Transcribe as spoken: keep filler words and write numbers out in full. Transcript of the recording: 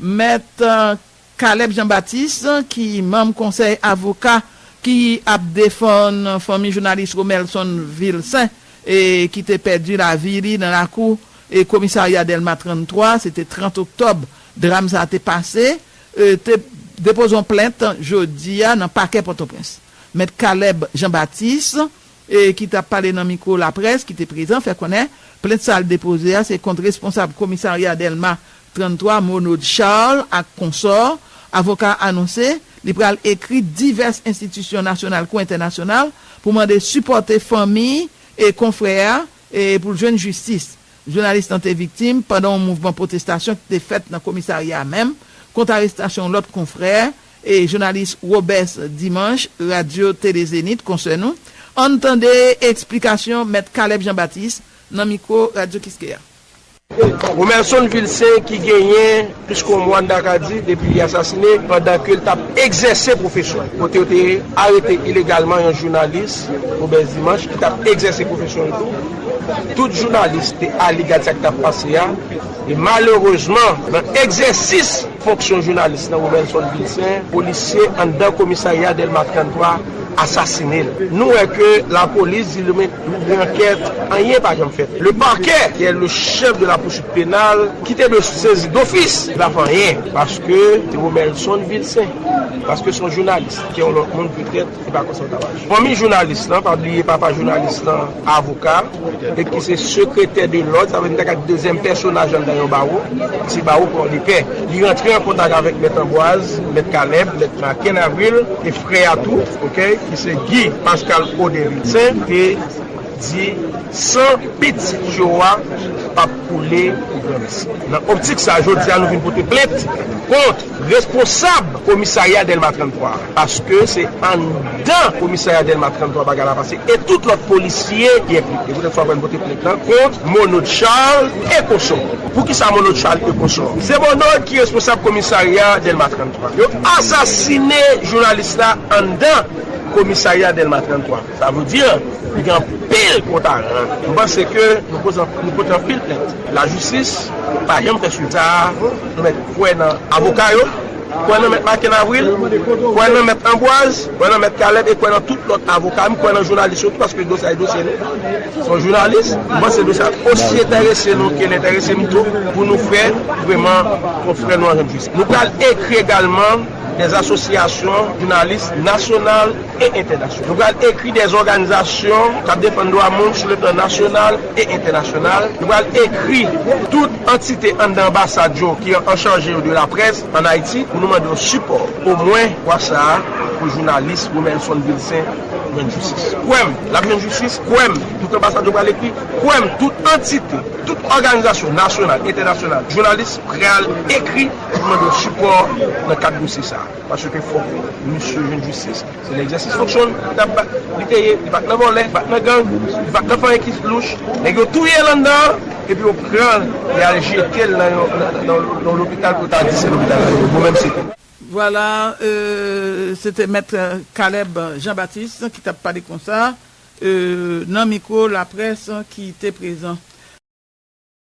Mèt Caleb Jean Baptiste, ki manm konsèy avoka ki ap defann fanmi jounalis Romelson Vilcin, e ki te pèdi lavi li nan lakou e komisarya Dèlma trannntwa, se te trant oktòb dram sa a te pase, e te depoze yon plent jodi a nan pakè Pòtoprens. Mèt Caleb Jean Baptiste, e ki t ap pale nan mikwo laprès ki te prezan, fè konnen plent sa a l depoze a se kont responsab komisarya Dèlma trannntwa, Monod Charles ak konsò. Avoka a anonse li pral ekri divès enstitisyon nasyonal kou entènasyonal pou mande sipòte fanmi e konfrè a e pou l jwenn jistis. Jounalis lan te viktim pandan yon mouvman pwotestasyon ki te fèt nan komisarya a menm kont arestasyon yon lòt konfrè e jounalis Robes Dimanche, Radyo Tele Zenith, konsè nou. Ann tande eksplikasyon Mèt Caleb Jean Baptiste nan mikwo Radyo Kiskeya. Romelson Vilcin ki genyen plis ke yon mwa n ta ka di depi li asasine pandan ke l t ap egzèse pwofesyon l, kote yo te arete ilegalman yon jounalis, Robes Dimanche, ki t ap egzèse pwofesyon l tou. Tout jounalis te ale gad sa k t ap pase a, e malerezman, nan egzèsis fonksyon jounalis lan, Romelson Vilcin, polisye anndan komisarya Dèlma trannntwa asasine l. Nou wè ke lapolis di li ouvri ankèt, anyen pa janm fèt. Le parquet, qui est le chef de la poursuite pénale, ki te dwe sezi dofis, li pa fè anyen, paske se Romelson Vilcin, paske se yon jounalis, se yon lòt moun petèt, se pa konsa w ta aji. Fanmi jounalis lan, pa bliye papa jounalis lan, avoka, e ki se sekretè de lòd, sa vle di ta ka dezyèm pèsonaj anndan yon bawo, ki se bawo Pòdepè. Li rantre an kontak avèk Mèt Anbwaz, Mèt Kalèb, Mèt Maken Avril, e frè a tou, oke, ki se Guy Pascal Odé Vilcin, te di san pitit yo a p ap koule pou granmèsi. Nan optik sa, jodi a nou vin pote plent kont responsab komisarya Dèlma trannntwa, paske se anndan komisarya Dèlma trannntwa bagay la pase, e tout lòt polisye ki enplike. Poutèt sa, w ap pote plent lan kont Monod Charles e konsò. Poukisa Monod Charles e konsò? Se Monod ki responsab komisarya Dèlma trannntwa. Yo asasine jounalis la anndan komisarya Dèlma trannntwa. Sa vle di, li gen anpil kont a rann. M panse ke nou poze, nou pote anpil plent. Lajistis pa janm fè swiv sa a. Nou mèt kwè nan avoka yo, kwè nan Mèt Maken Avril, kwè nan Mèt Anbwaz, kwè nan Mèt Kalèb e kwè nan tout lòt avoka. M kwè nan jounalis yo tou, paske dosye a e dosye nou. Se yon jounalis, m panse dosye a osi enterese nou ke l enterese m tou, pou nou fè vrèman konfrè nou an jwenn jistis. Nou pral ekri egalman de asosyasyon jounalis nasyonal e entènasyonal. Nou pral ekri de òganizasyon k ap defann dwa moun sou le plan nasyonal e entènasyonal. Nou pral ekri tout antite anndan anbasad yo ki an chaje yo de laprès ann Ayiti pou nou mande yo sipò. Omwen fwa sa a, pou jounalis Romelson Vilcin jwenn jistis. Kwè m, l ap jwenn jistis. Kwè m, tout anbasad yo pral ekri. Kwè m, tout antite, tout òganizasyon nasyonal, entènasyonal, jounalis pral ekri pou mande yo sipò nan kad dosye sa a. Paske fòk misye jwenn jistis. Se nan egzèsis fonksyon l, li t ap bat, li te ye, li pa t nan vòlè, li pa t nan gang, li pa t nan fè anyen ki louch. Nèg yo touye l anndan an, epi yo pran l, y al jete l nan yon, nan, nan, nan yon lopital pou yo ta di se lopital Fòk Bò menm se te. Vwala, euh, se te mèt Caleb Jean Baptiste ki t ap pale konsa, euh, nan mikwo laprès ki te prezan.